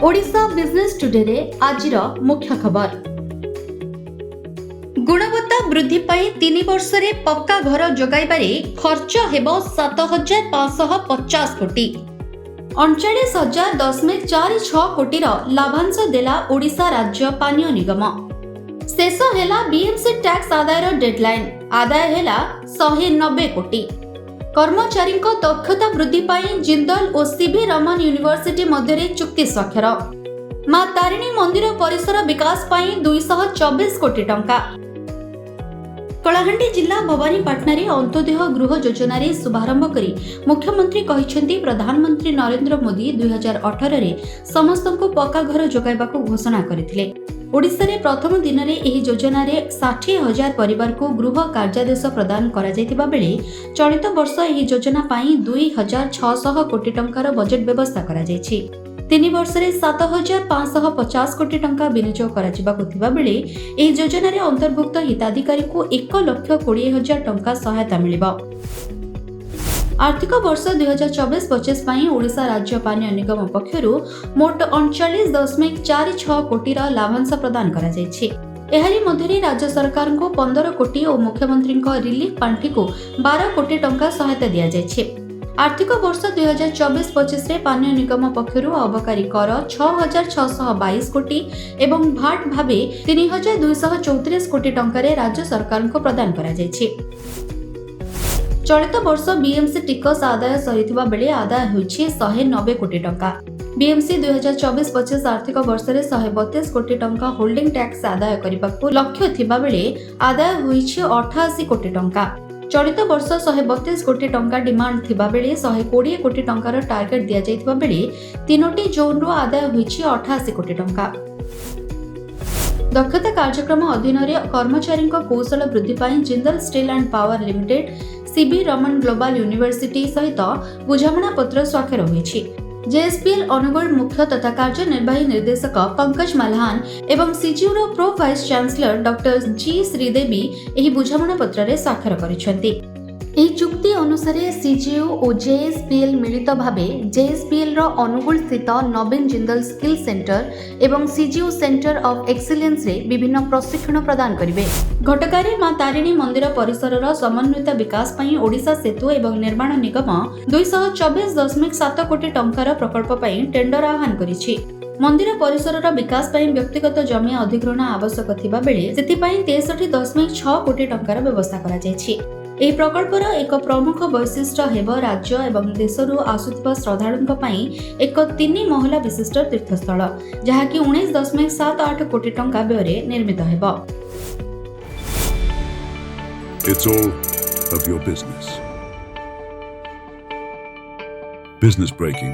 Odisha business ଟୁଡେରେ ଆଜିର ମୁଖ୍ୟ ଖବର। ଗୁଣବତ୍ତା ବୃଦ୍ଧି ପାଇଁ 3 ବର୍ଷରେ ପକ୍କା ଘର ଯୋଗାଇବାରେ ଖର୍ଚ୍ଚ ହେବ 7550 କୋଟି। 39,000.46 କୋଟିର ଲାଭାଂଶ ଦେଲା ଓଡ଼ିଶା ରାଜ୍ୟ ପାନୀୟ ନିଗମ। ଶେଷ ହେଲା ବିଏମ୍ସି ଟ୍ୟାକ୍ସ ଆଦାୟର ଡେଡଲାଇନ୍, ଆଦାୟ ହେଲା 190 କୋଟି। କର୍ମଚାରୀଙ୍କ ଦକ୍ଷତା ବୃଦ୍ଧି ପାଇଁ ଜିନ୍ଦଲ ଓ ସିଭି ରମନ ୟୁନିଭର୍ସିଟି ମଧ୍ୟରେ ଚୁକ୍ତି ସ୍ୱାକ୍ଷର। ମା ତାରିଣୀ ମନ୍ଦିର ପରିସର ବିକାଶ ପାଇଁ 224 କୋଟି ଟଙ୍କା। କଳାହାଣ୍ଡି ଜିଲ୍ଲା ଭବାନୀପାଟଣାରେ ଅନ୍ତ୍ୟୋଦୟ ଗୃହ ଯୋଜନାରେ ଶୁଭାରମ୍ଭ କରି ମୁଖ୍ୟମନ୍ତ୍ରୀ କହିଛନ୍ତି, ପ୍ରଧାନମନ୍ତ୍ରୀ ନରେନ୍ଦ୍ର ମୋଦି 2018ରେ ସମସ୍ତଙ୍କୁ ପକ୍କା ଘର ଯୋଗାଇବାକୁ ଘୋଷଣା କରିଥିଲେ। ଓଡ଼ିଶାରେ ପ୍ରଥମ ଦିନରେ ଏହି ଯୋଜନାରେ 60,000 ପରିବାରକୁ ଗୃହ କାର୍ଯ୍ୟାଦେଶ ପ୍ରଦାନ କରାଯାଇଥିବା ବେଳେ ଚଳିତ ବର୍ଷ ଏହି ଯୋଜନା ପାଇଁ 2600 କୋଟି ଟଙ୍କାର ବଜେଟ୍ ବ୍ୟବସ୍ଥା କରାଯାଇଛି। 3 ବର୍ଷରେ 7550 କୋଟି ଟଙ୍କା ବିନିଯୋଗ କରାଯିବାକୁ ଥିବାବେଳେ ଏହି ଯୋଜନାରେ ଅନ୍ତର୍ଭୁକ୍ତ ହିତାଧିକାରୀଙ୍କୁ 1,20,000 ଟଙ୍କା ସହାୟତା ମିଳିବ। ଆର୍ଥିକ ବର୍ଷ 2024-25 ପାଇଁ ଓଡ଼ିଶା ରାଜ୍ୟ ପାନୀୟ ନିଗମ ପକ୍ଷରୁ ମୋଟ 39.46 କୋଟିର ଲାଭାଂଶ ପ୍ରଦାନ କରାଯାଇଛି। ଏହାରି ମଧ୍ୟରେ ରାଜ୍ୟ ସରକାରଙ୍କୁ 15 କୋଟି ଓ ମୁଖ୍ୟମନ୍ତ୍ରୀଙ୍କ ରିଲିଫ ପାଣ୍ଠିକୁ 12 କୋଟି ଟଙ୍କା ସହାୟତା ଦିଆଯାଇଛି। ଆର୍ଥିକ ବର୍ଷ 2024-25ରେ ପାନୀୟ ନିଗମ ପକ୍ଷରୁ ଅବକାରୀ କର 6622 କୋଟି ଏବଂ ଭାଟ୍ ଭାବେ 3234 କୋଟି ଟଙ୍କାରେ ରାଜ୍ୟ ସରକାରଙ୍କୁ ପ୍ରଦାନ କରାଯାଇଛି। ଚଳିତ ବର୍ଷ ବିଏମ୍ସି ଟିକସ ଆଦାୟ ସରିଥିବା ବେଳେ ଆଦାୟ ହୋଇଛି 190 କୋଟି ଟଙ୍କା। ବିଏମ୍ସି 2024-25 ଆର୍ଥିକ ବର୍ଷରେ 132 କୋଟି ଟଙ୍କା ହୋଲ୍ଡିଂ ଟ୍ୟାକ୍ସ ଆଦାୟ କରିବାକୁ ଲକ୍ଷ୍ୟ ଥିବାବେଳେ ଆଦାୟ ହୋଇଛି 88 କୋଟି ଟଙ୍କା। ଚଳିତ ବର୍ଷ 132 କୋଟି ଟଙ୍କା ଡିମାଣ୍ଡ ଥିବାବେଳେ 120 କୋଟି ଟଙ୍କାର ଟାର୍ଗେଟ ଦିଆଯାଇଥିବା ବେଳେ ତିନୋଟି ଜୋନ୍ରୁ ଆଦାୟ ହୋଇଛି 88 କୋଟି ଟଙ୍କା। ଦକ୍ଷତା କାର୍ଯ୍ୟକ୍ରମ ଅଧୀନରେ କର୍ମଚାରୀଙ୍କ କୌଶଳ ବୃଦ୍ଧି ପାଇଁ Jindal steel and power limited CV Raman global university ସହିତ ବୁଝାମଣାପତ୍ର ସ୍ୱାକ୍ଷର ହୋଇଛି। ଜେଏସ୍ପିଏଲ୍ ଅନୁଗୋଳ ମୁଖ୍ୟ ତଥା କାର୍ଯ୍ୟନିର୍ବାହୀ ନିର୍ଦ୍ଦେଶକ ପଙ୍କଜ ମାଲହାନ ଏବଂ ସିଜିୟୁର pro vice chancellor doctor G Sridevi ଏହି ବୁଝାମଣାପତ୍ରରେ ସ୍ୱାକ୍ଷର କରିଛନ୍ତି। ଏହି ଚୁକ୍ତି ଅନୁସାରେ ସିଜିୟୁ ଓ ଜେଏସ୍ପିଏଲ୍ ମିଳିତ ଭାବେ ଜେଏସ୍ପିଏଲ୍ର ଅନୁଗୋଳ ସ୍ଥିତ ନବୀନ ଜିନ୍ଦଲ ସ୍କିଲ୍ ସେଣ୍ଟର ଏବଂ ସିଜିୟୁ ସେଣ୍ଟର ଅଫ୍ ଏକ୍ସିଲେନ୍ସରେ ବିଭିନ୍ନ ପ୍ରଶିକ୍ଷଣ ପ୍ରଦାନ କରିବେ। ଘଟଗାଁରେ ମା ତାରିଣୀ ମନ୍ଦିର ପରିସରର ସମନ୍ୱିତ ବିକାଶ ପାଇଁ ଓଡ଼ିଶା ସେତୁ ଏବଂ ନିର୍ମାଣ ନିଗମ 224.7 କୋଟି ଟଙ୍କାର ପ୍ରକଳ୍ପ ପାଇଁ ଟେଣ୍ଡର ଆହ୍ୱାନ କରିଛି। ମନ୍ଦିର ପରିସରର ବିକାଶ ପାଇଁ ବ୍ୟକ୍ତିଗତ ଜମି ଅଧିଗ୍ରହଣ ଆବଶ୍ୟକ ଥିବାବେଳେ ସେଥିପାଇଁ 63.6 କୋଟି ଟଙ୍କାର ବ୍ୟବସ୍ଥା କରାଯାଇଛି। ଏହି ପ୍ରକଳ୍ପର ଏକ ପ୍ରମୁଖ ବୈଶିଷ୍ଟ୍ୟ ହେବ ରାଜ୍ୟ ଏବଂ ଦେଶରୁ ଆସୁଥିବା ଶ୍ରଦ୍ଧାଳୁଙ୍କ ପାଇଁ ଏକ ତିନି ମହଲା ବିଶିଷ୍ଟ ତୀର୍ଥସ୍ଥଳ, ଯାହାକି 19.78 କୋଟି ଟଙ୍କା ବ୍ୟୟରେ ନିର୍ମିତ ହେବ। It's all of your business. Business Breaking.